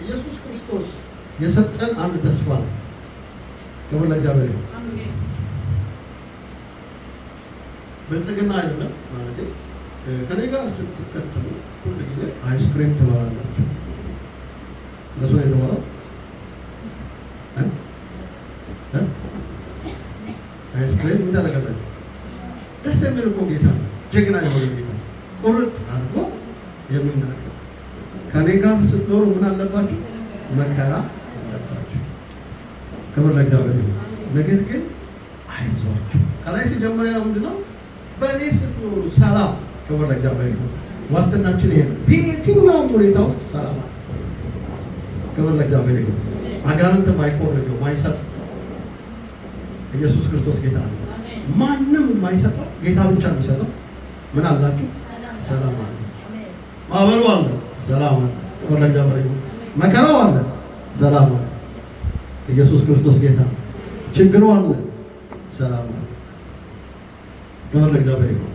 ኢየሱስ ክርስቶስ የሰጠን አንድ ተስፋ ነው። ክብር ለእግዚአብሔር ይሁን። ብልጽግና አይደለም ማለት ከኔ ጋር ስትከተሉ ሁል ጊዜ አይስክሬም ትበላላችሁ። እንደሱ ነው የተባለው። አይስክሬም ምን ታደርጋላችሁ? ደስ የሚል እኮ ጌታ ነው። ጀግና የሆነ ጌታ ቁርጥ አድርጎ የሚናገር ከኔ ጋር ስትኖሩ ምን አለባችሁ? መከራ አለባችሁ። ክብር ለእግዚአብሔር ይሁን። ነገር ግን አይዟችሁ። ከላይ ሲጀምር ያው ምንድን ነው? በእኔ ስትኖሩ ሰላም። ክብር ለእግዚአብሔር ይሁን። ዋስትናችን ይሄ ነው። በየትኛውም ሁኔታ ውስጥ ሰላም አለ። ክብር ለእግዚአብሔር ይሁን። አጋንንት ማይኮርጀው ማይሰጠው ኢየሱስ ክርስቶስ ጌታ ነው። ማንም የማይሰጠው ጌታ ብቻ የሚሰጠው ምን አላችሁ? ሰላም አለ። ማዕበሉ አለ፣ ሰላም አለ። ክብር ለእግዚአብሔር ይሁን። መከራው አለ፣ ሰላም አለ። ኢየሱስ ክርስቶስ ጌታ ነው። ችግሩ አለ፣ ሰላም አለ። ክብር ለእግዚአብሔር ይሁን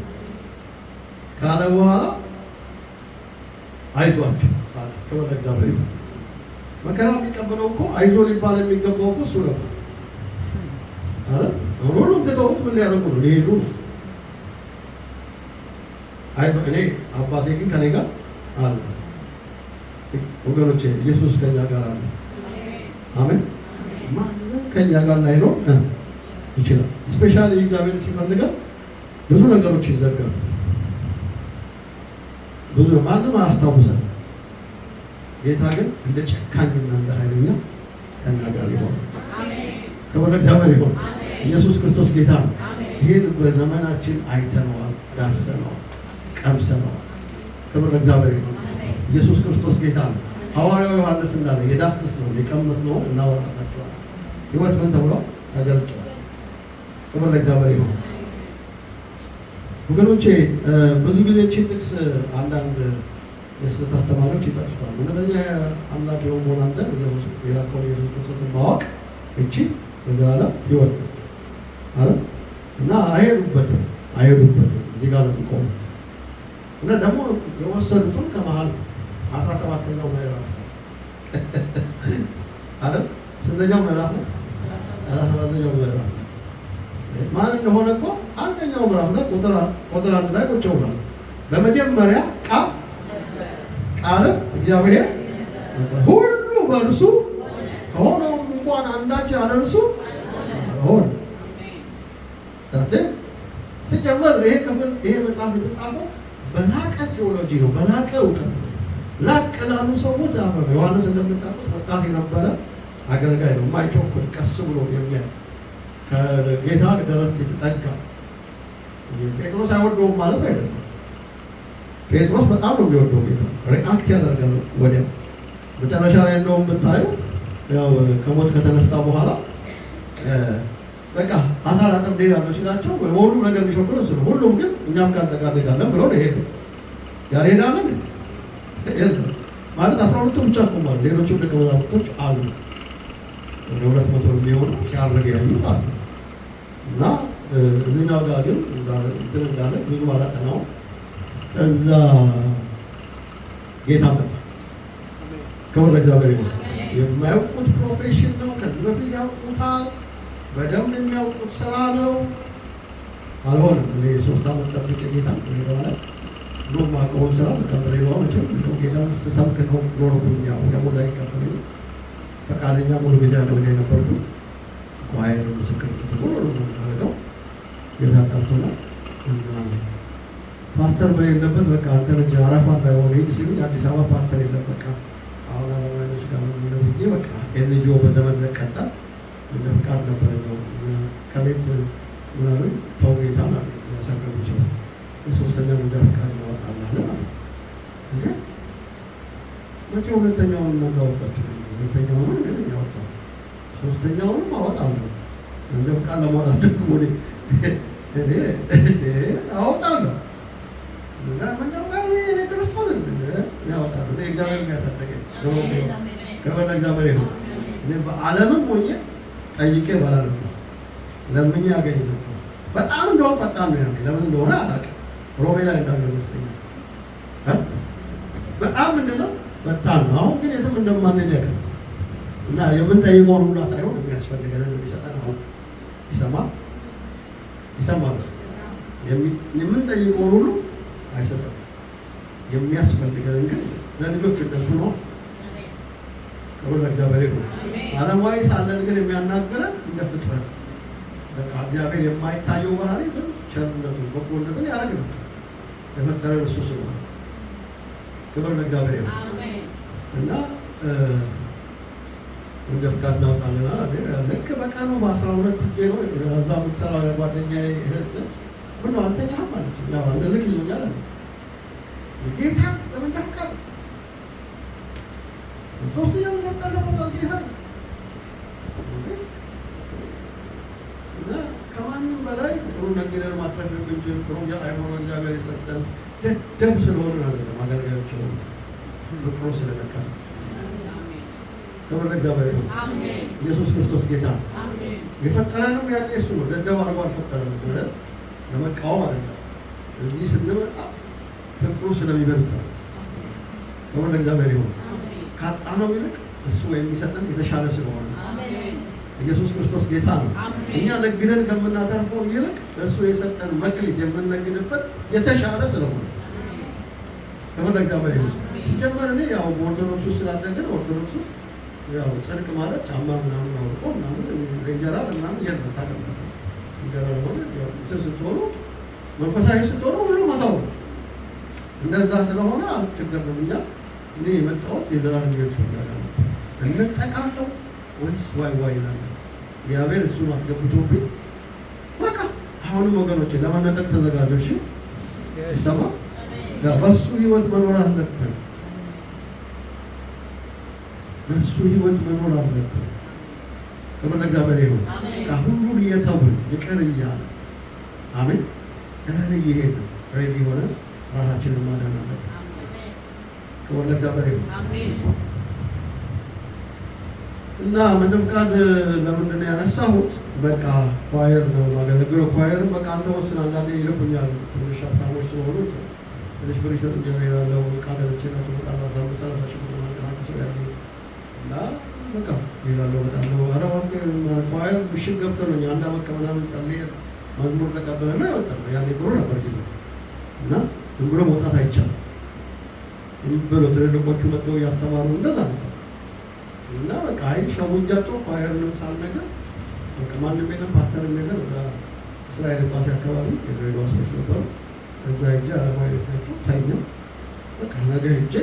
ካለ በኋላ አይዟችሁ አለ። ክብር ለእግዚአብሔር ይሁን። መከራ የሚቀበለው እኮ አይዞ ሊባል የሚገባው እኮ እሱ ነበር። አረ አሁን ሁሉም ትተውት ምን ሊያደርጉ ነው? ሊሄዱ ነው። አይ እኔ አባቴ ግን ከኔ ጋር አለ። ወገኖቼ ኢየሱስ ከኛ ጋር አለ። አሜን። ማንም ከኛ ጋር ላይኖር ይችላል። Specially እግዚአብሔር ሲፈልገን ብዙ ነገሮች ይዘጋሉ። ብዙ ማንም አያስታውሰን። ጌታ ግን እንደ ጨካኝና እንደ ኃይለኛ ከኛ ጋር ይሆናል። ክብር ለእግዚአብሔር ይሁን። ኢየሱስ ክርስቶስ ጌታ ነው። ይህን በዘመናችን አይተነዋል፣ ዳሰነዋል፣ ቀምሰነዋል። ክብር ለእግዚአብሔር ይሁን። ኢየሱስ ክርስቶስ ጌታ ነው። ሐዋርያው ዮሐንስ እንዳለ የዳሰስነውን የቀመስነውን እናወራላችኋለን። ሕይወት ምን ተብሎ ተገልጧል። ክብር ለእግዚአብሔር ይሁን። ወገኖቼ ብዙ ጊዜ ይህችን ጥቅስ አንዳንድ የስህተት አስተማሪዎች ይጠቅሱታል። እውነተኛ አምላክ የሆንከውን አንተን የላከውን ኢየሱስ ክርስቶስን ማወቅ እቺ የዘላለም ሕይወት ነች። አረ እና አይሄዱበትም አይሄዱበትም እዚህ ጋር ነው የሚቆሙት። እና ደግሞ የወሰዱትን ከመሀል 17ኛው ምዕራፍ ላይ አረ ስንተኛው ምዕራፍ ላይ? 17ኛው ምዕራፍ ላይ ማን እንደሆነ እኮ አንደኛው ምዕራፍ ላይ ቁጥር 1 ላይ ቁጭ ብሏል። በመጀመሪያ ቃል ቃልም እግዚአብሔር ነበር፣ ሁሉ በእርሱ ከሆነውም እንኳን አንዳች ያለ እርሱ አልሆነ። ሲጀመር ይሄ ክፍል ይሄ መጽሐፍ የተጻፈው በላቀ ቴዎሎጂ ነው፣ በላቀ እውቀት ነው። ላቅ ላሉ ሰዎች ጻፈ ነው። ዮሐንስ እንደምታውቁት ወጣት የነበረ አገልጋይ ነው። የማይቸኩል ቀስ ብሎ የሚያይ ከጌታ ደረስ የተጠጋ። ጴጥሮስ አይወደውም ማለት አይደለም። ጴጥሮስ በጣም ነው የሚወደው ጌታ። React ያደርጋል ወዲያው። መጨረሻ ላይ እንደውም ብታዩ ያው ከሞት ከተነሳ በኋላ በቃ አሳ ላጠምድ እሄዳለሁ ሲላቸው በሁሉም ነገር የሚሾክለው እሱ ነው። ሁሉም ግን እኛም ከአንተ ጋር እንሄዳለን ብለው ነው የሄዱት። ያልሄዳለ የለም ማለት 12ቱ ብቻ እኮ ማለት ሌሎቹም ደቀ መዛሙርቶች አሉ። ወደ 200 የሚሆኑ ሲያርግ ያዩት አሉ። እና እዚህኛው ጋር ግን እንትን እንዳለ ብዙ ባላጠናውም እዛ ጌታ መጣ። ክብር ለእግዚአብሔር ይሁን። የማያውቁት profession ነው። ከዚህ በፊት ያውቁታል። በደንብ የሚያውቁት ስራ ነው። አልሆነም። እኔ 3 ዓመት ጠብቄ ጌታ ድሬዳዋ ላይ ድሮ የማውቀውን ስራ በቃ ድሬዳዋ መቼም እንደው ጌታን ስሰብክ ነው ኖርኩኝ። ያው ደሞዝ አይከፈለኝም። ፈቃደኛ ሙሉ ጊዜ አገልጋይ ነበርኩኝ። Choir ምስክርነት ሁሉ ነው የምናደርገው። ጌታ ጠርቶናል እና ፓስተር በሌለበት በቃ አንተ ልጅ አረፋ እንዳይሆን ሂድ ሲሉኝ አዲስ አበባ ፓስተር የለም በቃ አሁን አለማኖች ጋር ነው የሚለው ብዬ በቃ NGO በዘመድ ለቀጠል እንደ ፍቃድ ነበረኝ። ከቤት ምን አሉኝ፣ ተው ጌታን አሉ ያሳገቡ ሰው የሶስተኛ መንጃ ፍቃድ እናወጣለን አሉ። እንዴ መቼ ሁለተኛውን እናንተ አወጣችሁ? ሁለተኛውን እኔ ነኝ ያወጣሁት፣ ሶስተኛውንም አወጣለሁ። እንደ ፍቃድ ለማውጣት ደግሞ እኔ አወጣለሁ። እና መንጃ ፍቃድ እኔ ክርስቶስ እኔ አወጣለሁ። እኔ እግዚአብሔር ነው ያሳደገኝ። ክብር ለእግዚአብሔር ይሁን። እኔ በዓለምም ሆኜ ጠይቄ በላ ነበር፣ ለምኜ ያገኝ ነበር። በጣም እንደውም ፈጣን ነው ያኔ፣ ለምን እንደሆነ አላውቅም። ሮሜ ላይ እንዳለው ይመስለኛል። በጣም ምንድነው ፈጣን ነው። አሁን ግን የትም እንደማንሄድ ያውቃል። እና የምንጠይቀውን ሁላ ሳይሆን የሚያስፈልገንን የሚሰጠን አሁን ይሰማል ይሰማል። የምንጠይቀውን ሁሉ አይሰጠንም፣ የሚያስፈልገንን ግን ይሰጣል። ለልጆች እንደሱ ነው። ክብር ለእግዚአብሔር ይሁን። ዓለማዊ ሳለን ግን የሚያናግረን እንደ ፍጥረት በቃ እግዚአብሔር የማይታየው ባህሪ ግን ቸርነቱን በጎነትን ያደርግ ነበር የፈጠረን እሱ ስለሆነ ክብር ለእግዚአብሔር ይሁን። እና መንጃ ፈቃድ እናወጣለን አለ። ልክ በቀኑ በ12 እጄ ነው እዛ የምትሰራው የጓደኛዬ እህት ነች። ምነው አልተኛህም አለች። ያው አንተ ልክ ይዞኛል አለ። ጌታ ለመንጃ ፈቃድ ሶስተኛ መንጃ ፈቃድ ለማውጣት ጌታ እና ከማንም በላይ ጥሩ ነግደን ማትረፍ የምንችል ጥሩ የአእምሮ እግዚአብሔር የሰጠን ደደብ ስለሆንን አይደለም አገልጋዮች ሆኑ ፍቅሩ ስለነካ ክብር ለእግዚአብሔር ይሁን። ኢየሱስ ክርስቶስ ጌታ ነው። የፈጠረንም ያኔ እሱ ነው። ደደብ አድርጎ አልፈጠረንም ማለት ለመቃወም አይደለም። እዚህ ስንመጣ ፍቅሩ ስለሚበልጥ ነው። ክብር ለእግዚአብሔር ይሁን። ካጣነው ይልቅ እሱ የሚሰጠን የተሻለ ስለሆነ ኢየሱስ ክርስቶስ ጌታ ነው። እኛ ነግደን ከምናተርፈው ይልቅ እሱ የሰጠን መክሊት የምንነግድበት የተሻለ ስለሆነ ክብር ለእግዚአብሔር ይሁን። ሲጀመር እኔ ያው በኦርቶዶክስ ውስጥ ስላደግን ኦርቶዶክስ ውስጥ ያው ጽድቅ ማለት ጫማ ምናምን አውልቆ ምናምን ለእንጀራ ምናምን የለም። ታውቃላችሁ፣ እንጀራ ለማለት ያው እንትን ስትሆኑ መንፈሳዊ ስትሆኑ ሁሉም አታው እንደዛ ስለሆነ አልተቸገርንም። እኛ እኔ የመጣሁት የዘላለም ሕይወት ፍለጋ ነበር። እነጠቃለሁ ወይስ ዋይ ዋይ እላለሁ? እግዚአብሔር እሱን አስገብቶብኝ በቃ አሁንም ወገኖቼ ለመነጠቅ ተዘጋጁ። እሺ ይሰማ በሱ ህይወት መኖር አለብን። በሱ ህይወት መኖር አለብን። ክብር ለእግዚአብሔር ይሁን። ሁሉን እየተውን ይቅር እያለ አሜን፣ ጥለን እየሄድን ready ሆነን ራሳችንን ማዳን አለብን። ክብር ለእግዚአብሔር ይሁን። እና መንጃ ፈቃድ ለምንድን ነው ያነሳሁት? በቃ choir ነው የማገለግለው። Choir ም በቃ አንተ ወስን። አንዳንዴ ይልኩኛል፣ ትንሽ ሀብታሞች ስለሆኑ ትንሽ ብር ይሰጡኛል እላለሁ። እቃ ገዝቼላቸው እመጣለሁ። 15 30 ሺህ ብር ማንቀሳቀሰው ያኔ እና በቃ እሄዳለሁ፣ እመጣለሁ። ኧረ እባክህ choir ምሽት ገብተን ነው እኛ አንድ ዓመት ከምናምን ጸልየን መዝሙር ተቀበለን ነው የወጣነው። ያኔ ጥሩ ነበር ጊዜው እና ዝም ብሎ መውጣት አይቻልም። ዝም ብሎ ትልልቆቹ መጥተው እያስተማሩ እንደዛ ነበር። እና በቃ አይ ሸውጃቸው choir ንም ሳልነግር በቃ ማንም የለም ፓስተርም የለም። እዛ እስራኤል ኤምባሲ አካባቢ የድሬዳዋ ሰዎች ነበሩ። እዛ ሄጄ አለማዊ ናቸው ተኛው። በቃ ነገ ሄጄ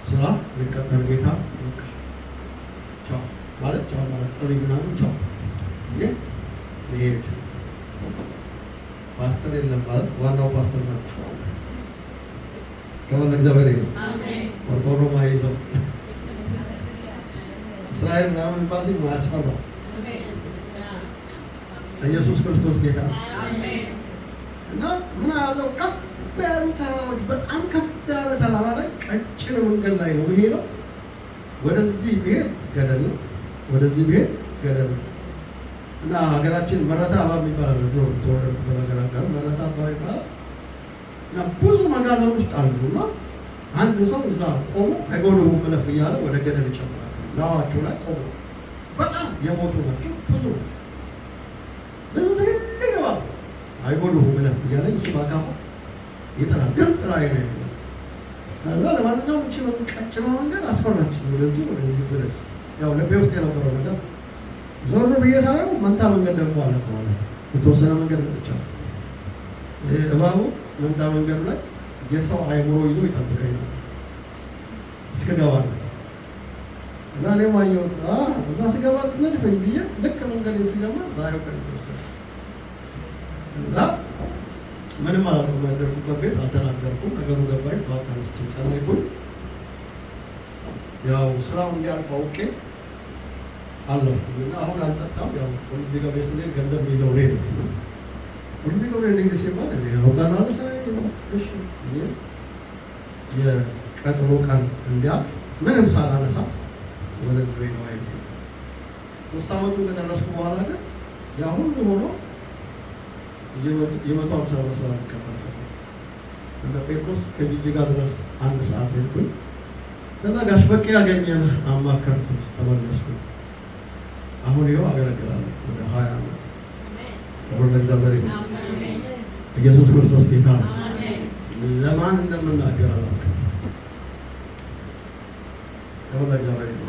ስራ ልቀጠር ጌታ በቃ ቻው ማለት ቻው ማለት ጥሪ ምናምን ቻው ብዬ ልሄድ ፓስተር የለም ማለት ዋናው ፓስተር መጣ። ክብር ለእግዚአብሔር ይሁን። ቆርቆሮ ማይዘው እስራኤል ምናምን ኤምባሲ ማያስፈራው ኢየሱስ ክርስቶስ ጌታ ነው። እና ምን ያለው ከፍ ያሉ ተራሮች በጣም ከፍ ያለ ተራራ ላይ ቀጭን መንገድ ላይ ነው የሚሄደው። ወደዚህ ብሄድ ገደል ነው፣ ወደዚህ ብሄድ ገደል ነው። እና ሀገራችን መረታ እባብ ይባላል። ድሮ የተወለድኩበት ሀገር አጋር መረታ እባብ ይባላል። እና ብዙ መጋዘን ውስጥ አሉ። እና አንድ ሰው እዛ ቆሞ አይጎድሁም እለፍ እያለ ወደ ገደል ይጨምራቸዋል። ላዋቸው ላይ ቆሞ በጣም የሞቱ ናቸው፣ ብዙ ናቸው፣ ብዙ ትልልቅ እባብ አይጎድሁም እለፍ እያለ እሱ በአካፋ ይጥላል። ግልጽ ራእይ ነው ያለው። ከዛ ለማንኛውም እቺ ቀጭኗ መንገድ አስፈራችኝ። ወደዚህ ወደዚህ ብለሽ ያው ልቤ ውስጥ የነበረው ነገር ዞር ብዬ ሳየው መንታ መንገድ ደግሞ አለ ከኋላ የተወሰነ መንገድ መጥቻለሁ። እባቡ መንታ መንገዱ ላይ የሰው አይምሮ ይዞ ይጠብቀኝ ነው እስክገባለት። እዛ እኔም አየሁት እዛ ስገባ ትነድፈኝ ብዬ ልክ መንገዴን ስጀምር ራእዩ ቀን የተወሰነ እዛ ምንም አላልኩም። ያደርኩበት ቤት አልተናገርኩም። ነገሩ ገባኝ። ጠዋት ተነስቼ ጸለይኩኝ። ያው ስራው እንዲያልፍ አውቄ አለፍኩኝ እና አሁን አልጠጣም። ያው ቁልቢ ገብርኤል ስንሄድ ገንዘብ የሚይዘው እኔ ነኝ። ቁልቢ ገብርኤል ንግድ ሲባል እኔ አውቃለሁ አለ ስራዬ ነው። እሺ ብዬ የቀጠሮ ቀን እንዲያልፍ ምንም ሳላነሳ ወደ ድሬዳዋ ሄድኩኝ። 3 ዓመቱን ከጨረስኩ በኋላ ግን ያ ሁሉ ሆኖ የ150 ብር ስራ ልቀጠር ፈለኩ። እንደ ጴጥሮስ ከጅጅጋ ድረስ 1 ሰዓት ሄድኩኝ። ከዛ ጋሽ በቄ ያገኘን አማከርኩት፣ ተመለስኩ። አሁን ይኸው አገለግላለሁ ወደ 20 ዓመት። ክብር ለእግዚአብሔር ይሁን። ኢየሱስ ክርስቶስ ጌታ ነው። ለማን እንደምናገር አላውቅም። ክብር ለእግዚአብሔር ይሁን።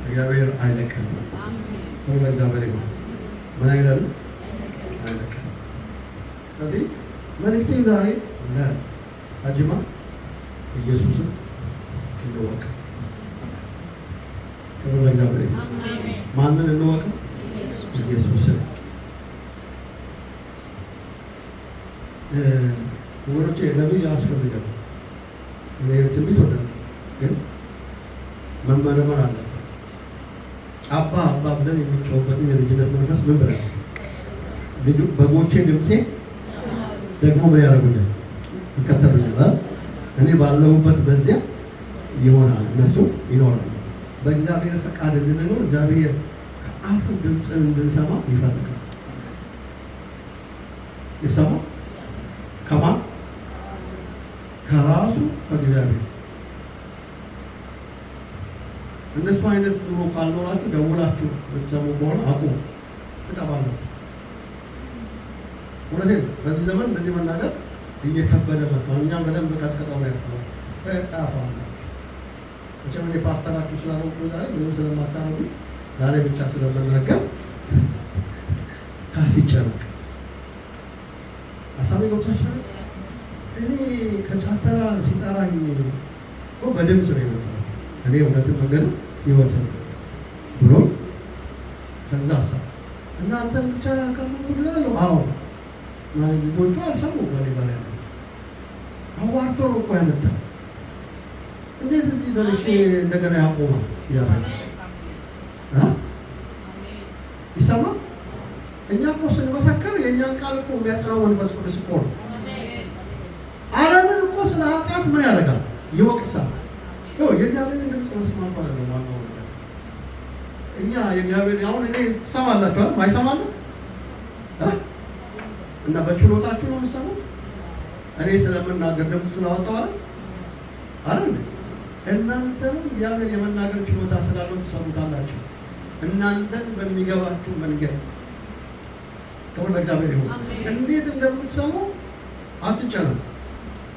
እግዚአብሔር አይለቅም። ክብር ለእግዚአብሔር ይሁን። ምን አይለንም? አይለቅም። ስለዚህ መልእክቴ ዛሬ ለአጅማ ኢየሱስን እንወቅ። ክብር ለእግዚአብሔር ይሁን። ማንን እንወቅ? ኢየሱስን። ወገኖቼ ነቢይ ያስፈልጋል። እኔ ትንቢት እወዳለሁ፣ ግን መመርመር አለበት። አባ አባ ብለን የሚጮህበትን የልጅነት መንፈስ ምን ብለን ልጁ በጎቼ ድምፄ ደግሞ ምን ያደርጉኛል? ይከተሉኛል። እኔ ባለሁበት በዚያ ይሆናል፣ እነሱ ይኖራሉ። በእግዚአብሔር ፈቃድ እንድንኖር እግዚአብሔር ከአፉ ድምፅን እንድንሰማ ይፈልጋል። ይሰማ ከማን? ከራሱ ከእግዚአብሔር። እነሱ አይነት ኑሮ ካልኖራችሁ ደውላችሁ የምትሰሙ ከሆነ አቁሙ፣ ትጠፋላችሁ። እውነቴን ነው። በዚህ ዘመን እንደዚህ መናገር እየከበደ መጥቷል። እኛም በደንብ ቀጥቀጠው ነው ያስተማረው። ትጠፋላችሁ። መቼም እኔ ፓስተራችሁ ስላልሆንኩ ዛሬ ምንም ስለማታረጉ ዛሬ ብቻ ስለምናገር ካሲጨነቅ ሀሳቤ ገብቷችኋል። እኔ ከጫተራ ሲጠራኝ እኮ በድምፅ ነው የመጣው። እኔ እውነትን መንገድም ሕይወትም ብሎ ከዛ ሀሳብ እናንተን ብቻ ከምን ጉድ እላለሁ። አዎ ልጆቹ አልሰሙም። ከእኔ ጋር ያለው አዋርዶ ነው እኮ ያመጣው። እንዴት እዚህ ደርሼ እንደገና ያቆማል? ያበል ይሰማ። እኛ እኮ ስንመሰክር የእኛን ቃል እኮ የሚያጽናው መንፈስ ቅዱስ እኮ ነው። ዓለምን እኮ ስለ ኃጢአት ምን ያደርጋል? ይወቅሳል። ይኸው የእግዚአብሔርን ድምፅ መስማት ማለት ነው ዋናው ነገር። እኛ የእግዚአብሔር አሁን እኔ ትሰማላችሁ አይደል? ማይሰማለ እና በችሎታችሁ ነው የምትሰሙት? እኔ ስለምናገር ድምፅ ስላወጣሁ አይደል? አይደል? እናንተንም እግዚአብሔር የመናገር ችሎታ ስላለው ትሰሙታላችሁ። እናንተን በሚገባችሁ መንገድ። ክብር ለእግዚአብሔር ይሁን። እንዴት እንደምትሰሙ አትጨነቁ።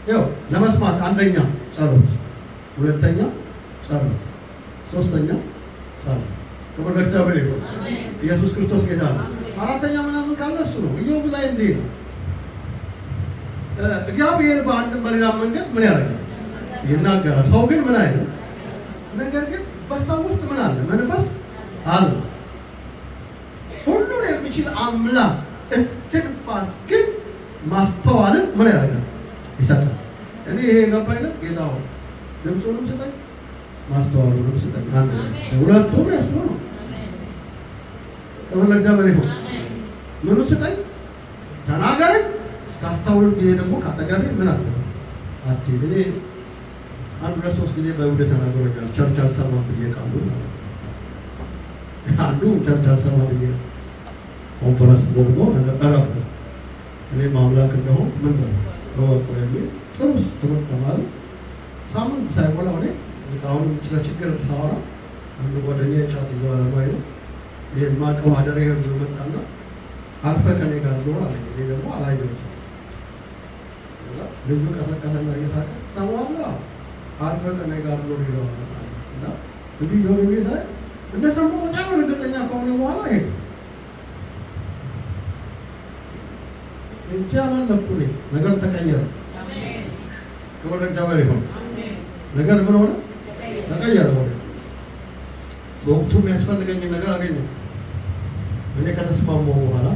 ይኸው ለመስማት አንደኛ ጸሎት፣ ሁለተኛ ጸሎት፣ ሶስተኛ ጸሎት። ክብር ለእግዚአብሔር ይሁን። ኢየሱስ ክርስቶስ ጌታ ነው። አራተኛ ምናምን ካለ እሱ ነው። ኢዮብ ላይ እንዲህ ይላል፣ እግዚአብሔር በአንድም በሌላ መንገድ ምን ያደርጋል? ይናገራል። ሰው ግን ምን አይልም። ነገር ግን በሰው ውስጥ ምን አለ? መንፈስ አለ። ሁሉን የሚችል አምላክ እስትንፋስ ግን ማስተዋልን ምን ያደርጋል? ይሰጣል። እኔ ይሄ የገባኝነት ጌታ ሆይ ድምፁንም ስጠኝ ማስተዋሉንም ስጠኝ፣ አንድ ላይ ሁለቱም ያሱ ነው። ክብር ለእግዚአብሔር ይሁን። ምኑን ስጠኝ? ተናገረኝ፣ እስካስተውል ጊዜ ደግሞ ካጠገቤ ምን አትበል አትሂድ። እኔ አንድ ሁለት ሶስት ጊዜ በእብድ ተናግሮኛል። church አልሰማም ብዬ ቃሉ ማለት ነው። አንዱ church አልሰማም ብዬ ኮንፈረንስ ተደርጎ እረፉ እኔም አምላክ እንደሆን ምን በሉ እወቁ የሚል ጥሩ ትምህርት ተማሩ። ሳምንት ሳይሞላው እኔ አሁን ስለ ችግር ሳወራ አንዱ ጓደኛዬ ጫት ይዞ አለማዊ ነው ይሄ የማውቀው አደሬ ብሎ መጣና አርፈህ ከኔ ጋር ኖር አለኝ። እኔ ደግሞ አላየሁትም። ልጁ ቀሰቀሰና እየሳቀ ትሰማዋለህ? አርፈህ ከኔ ጋር ኖር ይለዋል አለኝ። እና እንዲህ ዞር ብዬ ሳይ እንደሰማሁ በጣም እርግጠኛ ከሆነ በኋላ ሄደ። ሄጄ አመለኩ። እኔ ነገር ተቀየረ። ክብር ለእግዚአብሔር ይሁን። ነገር ምን ሆነ? ተቀየረ። ወደ በወቅቱ የሚያስፈልገኝን ነገር አገኘሁ። እኔ ከተስማማሁ በኋላ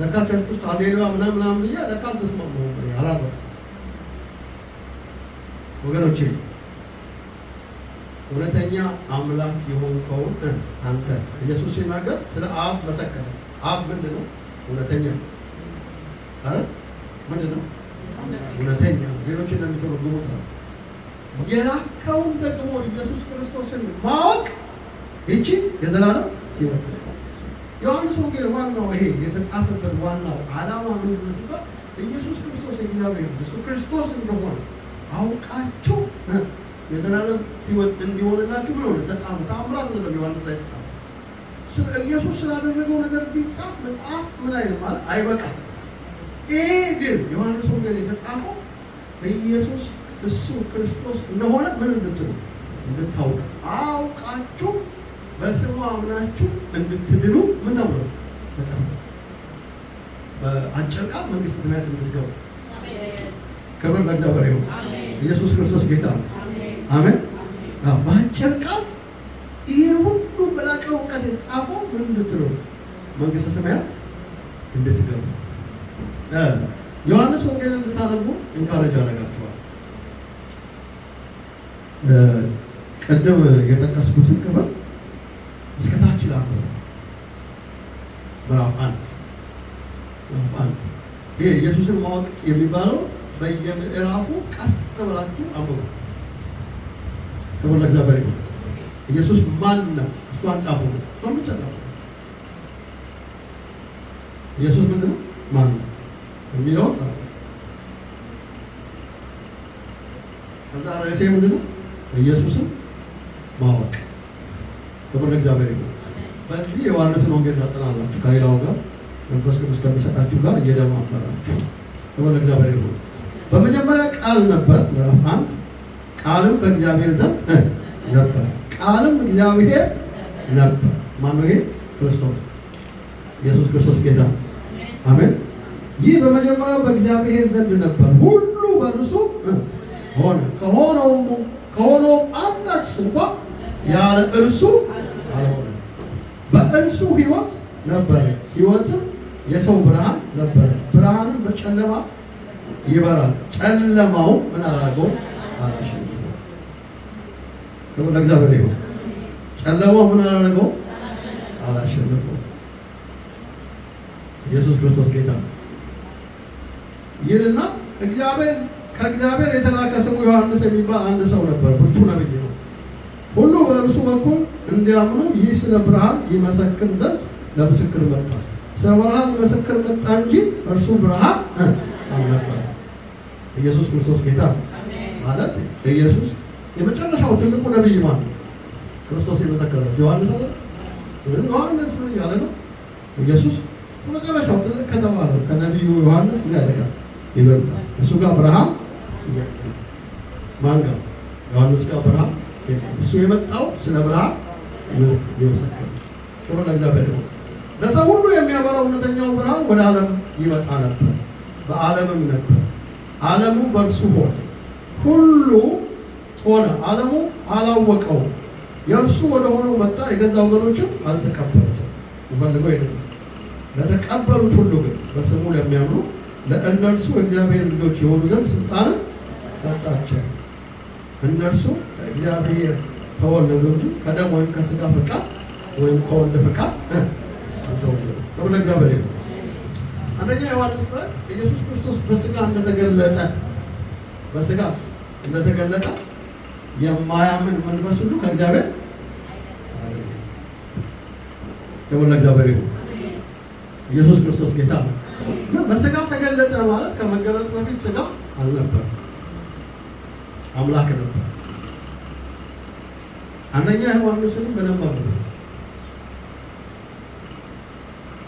ለካ church ውስጥ ሃሌሉያ ምናምን ምናምን ብዬ ለካ አልተስማማሁም። እኔ አላረፍኩም። ወገኖቼ እውነተኛ አምላክ የሆንከውን አንተ ኢየሱስ ሲናገር ስለ አብ መሰከረ። አብ ምንድን ነው? እውነተኛ አይደል? ምንድን ነው? እውነተኛ። ሌሎች እንደሚተረጉሙት ነው። የላከውን ደግሞ ኢየሱስ ክርስቶስን ማወቅ ይቺ የዘላለም ሕይወት። ዮሐንስ ወንጌል ዋናው ይሄ የተጻፈበት ዋናው ዓላማ ምንድን ነው ሲባል ኢየሱስ ክርስቶስ የእግዚአብሔር እሱ ክርስቶስ እንደሆነ አውቃችሁ የዘላለም ሕይወት እንዲሆንላችሁ ምን ሆነ? ተጻፈ። ተአምራት አይደለም ዮሐንስ ላይ ተጻፈ። ኢየሱስ ስላደረገው ነገር ቢጻፍ መጽሐፍ ምን አይልም ማለት አይበቃም። ይሄ ግን ዮሐንስ ወንጌል የተጻፈው ኢየሱስ እሱ ክርስቶስ እንደሆነ ምን እንድትሉ እንድታውቁ፣ አውቃችሁ በስሙ አምናችሁ እንድትድኑ ምን ተብሎ ተጻፈ። በአጭር ቃል መንግስተ ሰማያት እንድትገቡ። ክብር ለእግዚአብሔር ይሁን። ኢየሱስ ክርስቶስ ጌታ ነው። አሜን። አዎ፣ በአጭር ቃል ይሄ ሁሉ በላቀ እውቀት የተጻፈው ምን እንድትሉ? መንግስተ ሰማያት እንድትገቡ። ዮሐንስ ወንጌል እንድታነቡ encourage አደርጋችኋለሁ። ቅድም የጠቀስኩትን ክፍል እስከ ታች ላንብብ። ምዕራፍ 1፣ ምዕራፍ 1። ይሄ ኢየሱስን ማወቅ የሚባለው በየምዕራፉ ቀስ ብላችሁ አንብቡ። ክብር ለእግዚአብሔር ይሁን። ኢየሱስ ማን ነው? እሷን ጻፉ። እሷን ብቻ ጻፉ። ኢየሱስ ምንድን ነው? ማን ነው የሚለውን ጻፉ። ከዛ ርዕሴ ምንድን ነው? ኢየሱስን ማወቅ። ክብር ለእግዚአብሔር ይሁን። በዚህ ዮሐንስን ወንጌል ታጠናላችሁ ከሌላው ጋር መንፈስ ቅዱስ ከሚሰጣችሁ ጋር እየደማመራችሁ። ክብር ለእግዚአብሔር ይሁን። በመጀመሪያ ቃል ነበር፣ ምዕራፍ 1። ቃልም በእግዚአብሔር ዘንድ ነበር፣ ቃልም እግዚአብሔር ነበር። ማነው ይሄ? ክርስቶስ ኢየሱስ ክርስቶስ ጌታ ነው። አሜን። ይህ በመጀመሪያው በእግዚአብሔር ዘንድ ነበር። ሁሉ በእርሱ ሆነ፣ ከሆነውም አንዳች እንኳ ያለ እርሱ አልሆነም። በእርሱ ሕይወት ነበረ፣ ሕይወትም የሰው ብርሃን ነበረ። ብርሃንም በጨለማ ይበራል፣ ጨለማው ምን አላደረገውም? አላሸነፈውም። ክብር ለእግዚአብሔር ይሁን። ጨለማው ምን አላደረገውም? አላሸነፈውም። ኢየሱስ ክርስቶስ ጌታ ነው። ይልና እግዚአብሔር ከእግዚአብሔር የተላከ ስሙ ዮሐንስ የሚባል አንድ ሰው ነበር፣ ብርቱ ነብይ ነው። ሁሉ በእርሱ በኩል እንዲያምኑ ይህ ስለ ብርሃን ይመሰክር ዘንድ ለምስክር መጣ። ስለ ብርሃን ይመሰክር መጣ እንጂ እርሱ ብርሃን አልነበረም። ኢየሱስ ክርስቶስ ጌታ ነው። ማለት ኢየሱስ የመጨረሻው ትልቁ ነብይ ማን ነው? ክርስቶስ የመሰከረው ዮሐንስ አይደል? ስለዚህ ዮሐንስ ምን እያለ ነው? ኢየሱስ ከመጨረሻው ትልቅ ከተባለው ከነቢዩ ዮሐንስ ምን ያደርጋል? ይበልጣል። እሱ ጋር ብርሃን ይበልጣል። ማን ጋር? ዮሐንስ ጋር ብርሃን የለም። እሱ የመጣው ስለ ብርሃን ሊመሰክር ነው። ክብር ለእግዚአብሔር ይሁን። ለሰው ሁሉ የሚያበራው እውነተኛው ብርሃን ወደ ዓለም ይመጣ ነበር፣ በዓለምም ነበር፣ ዓለሙም በእርሱ ሆነ ሁሉ ሆነ፣ ዓለሙ አላወቀውም። የእርሱ ወደ ሆነው መጣ፣ የገዛ ወገኖችም አልተቀበሉትም። እንፈልገው ይሄንን ነው። ለተቀበሉት ሁሉ ግን በስሙ ለሚያምኑ ለእነርሱ የእግዚአብሔር ልጆች የሆኑ ዘንድ ስልጣንን ሰጣቸው። እነርሱ ከእግዚአብሔር ተወለዱ እንጂ ከደም ወይም ከስጋ ፈቃድ ወይም ከወንድ ፈቃድ አልተወለዱም። ክብር ለእግዚአብሔር ይሁን። አንደኛ ዮሐንስ ላይ ኢየሱስ ክርስቶስ በስጋ እንደተገለጠ የማያምን መንፈስ ሁሉ ከእግዚአብሔር አይደለም። ክብር ለእግዚአብሔር ይሁን። ኢየሱስ ክርስቶስ ጌታ ነው። እና በስጋ ተገለጠ ማለት ከመገለጡ በፊት ስጋ አልነበረም፣ አምላክ ነበር። አንደኛ ዮሐንስንም በደንብ አንብቡት።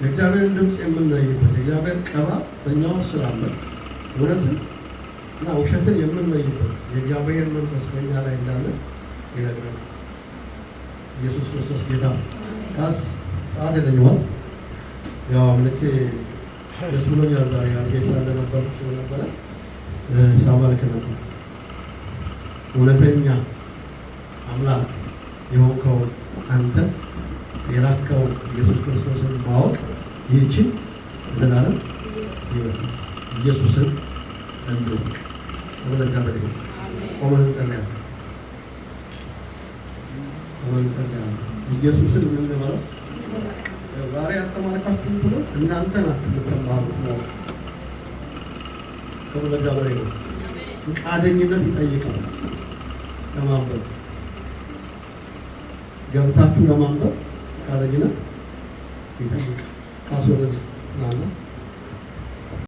የእግዚአብሔርን ድምፅ የምንለይበት የእግዚአብሔር ቅባት በእኛ ውስጥ ስላለ እውነትን እና ውሸትን የምንለይበት የእግዚአብሔር መንፈስ በእኛ ላይ እንዳለ ይነግረናል። ኢየሱስ ክርስቶስ ጌታ ነው። ካስ ሰዓት የለኝም። ያው አምልኬ ደስ ብሎኛል። ዛሬ አርጌሳ እንደነበርኩ ስለነበረ ሳመልክ ነበር። እውነተኛ አምላክ የሆንከውን አንተ የላከውን ኢየሱስ ክርስቶስን ማወቅ ይህችን የዘላለም ሕይወት ነው። ኢየሱስን እንወቅ። ክብር ለእግዚአብሔር ይሁን። ቆመን እንጸልያለን። ቆመን እንጸልያለን። ኢየሱስን ምን እንበለው? ዛሬ ያስተማርካችሁን ትምህርት እናንተ ናችሁ የምትማሩት ነው። ክብር ለእግዚአብሔር ይሁን። ፈቃደኝነት ይጠይቃል። ለማንበብ ገብታችሁ ለማንበብ ፈቃደኝነት ይጠይቃል። ካስ ወደዚህ ናና